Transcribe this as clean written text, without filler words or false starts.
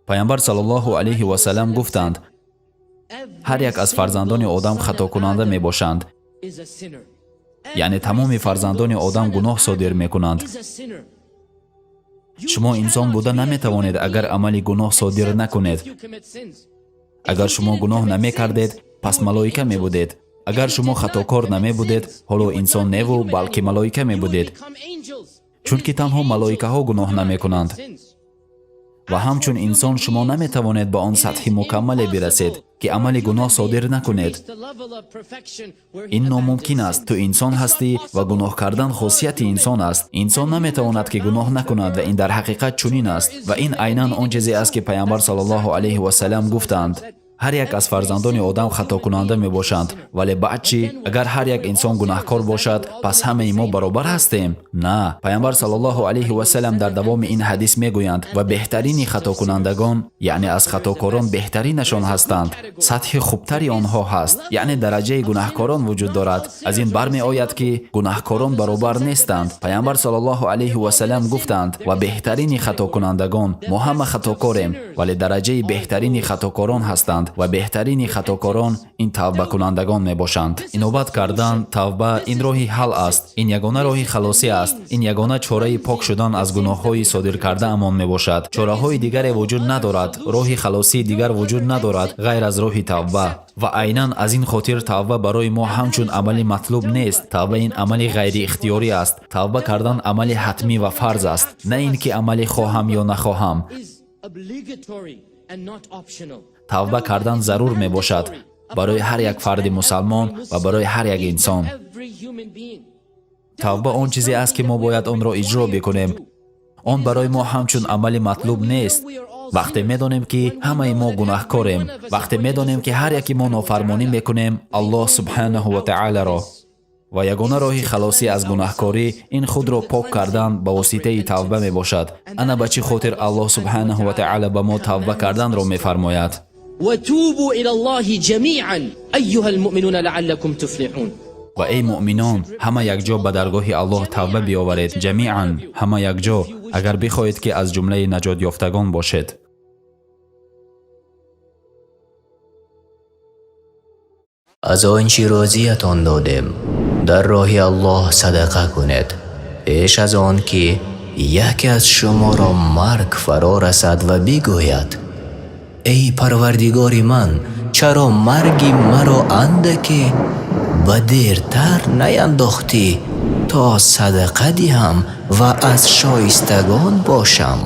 Пайғамбар саллаллоҳу алайҳи васаллам гуфтанд: ҳар як аз фарзандони одам хатокунанда мебошанд. Яъне тамоми фарзандони одам гуноҳ содир мекунанд. Шумо инсон буда наметавонед, агар амали гуноҳ содир накунед. Агар шумо гуноҳ намекардед, пас малоика мебудед. Агар шумо хатокор намебудед, ҳоло инсон неву, балки малоика мебудед. Чунки танҳо малоикаҳо гуноҳ намекунанд. Ва ҳамчун инсон шумо наметавонед ба он сатҳи мукаммале бирасед, ки амали гуноҳ содир накунед. Ин номумкин аст. Ту инсон ҳастӣ ва гуноҳ кардан хосияти инсон аст. Инсон наметавонад, ки гуноҳ накунад ва ин дар ҳақиқат чунин аст. Ва ин айнан он чизе аст, ки Пайғамбар саллаллоҳу алайҳи васаллам гуфтанд. Ҳар як аз фарзандони одам хатокунанда мебошанд. Вале баъд чӣ? Агар ҳар як инсон гунаҳкор бошад, пас ҳамаи мо баробар ҳастем? На. Пайғамбар саллаллоҳу алайҳи васаллам дар давоми ин ҳадис мегӯянд: ва беҳтарини хатокунандагон, яъне аз хатокорон беҳтаринашон ҳастанд. Сатҳи хубтари онҳо ҳаст, яъне дараҷаи гунаҳкорон вуҷуд дорад. Аз ин бармеояд, ки гунаҳкорон баробар нестанд. Пайғамбар саллаллоҳу алайҳи васаллам гуфтанд: ва беҳтарини хатокунандагон. Мо ҳама хатокорем, вале дараҷаи беҳтарини хатокорон ҳастанд ва беҳтарини хатокорон ин тавбакунандагон мебошанд. Инобат кардан, тавба ин роҳи ҳал аст. Ин ягона роҳи халосӣ аст. Ин ягона чораи пок шудан аз гуноҳҳои содир кардаамон мебошад. Чораҳои дигаре вуҷуд надорад. Роҳи халосии дигар вуҷуд надорад, ғайр аз роҳи тавба. Ва айнан аз ин хотир тавба барои мо ҳамчун амали матлуб нест. Тавба ин амали ғайриихтиёрӣ аст. Тавба кардан амали ҳатмӣ ва фарз аст, на ин ки амали хоҳам ё нахоҳам. Тавба кардан зарур мебошад барои ҳар як фарди мусалмон ва барои ҳар як инсон. Тавба он чизе аст, ки мо бояд онро иҷро бикунем. Он барои мо ҳамчун амали матлуб нест. Вақте медонем, ки ҳамаи мо гунаҳкорем, вақте медонем, ки ҳар яки мо нофармонӣ мекунем Аллоҳ субҳанаҳу ва таъоларо, ва ягона роҳи халосӣ аз гунаҳкорӣ ин худро пок кардан ба воситаи тавба мебошад. Ана ба чӣ хотир Аллоҳ субҳанаҳу ва таъола ба мо тавба карданро мефармояд. وتوبوا إلى الله جميعا أيها المؤمنون لعلكم تفلحون. Ва эй муъминон, ҳама якҷо ба даргоҳи Аллоҳ тавба биёваред. Ҷамиан, ҳама якҷо, агар бихоҳед, ки аз ҷумлаи наҷотёфтагон бошед. Аз он чӣ рӯзиятон додем, дар роҳи Аллоҳ садақа кунед, пеш аз он ки яке аз шуморо марг фаро расад ва бигӯяд: эй Парвардигори ман, чаро марги маро андаке ба дертар наяндохтӣ, то садақа диҳам ва аз шоистагон бошам.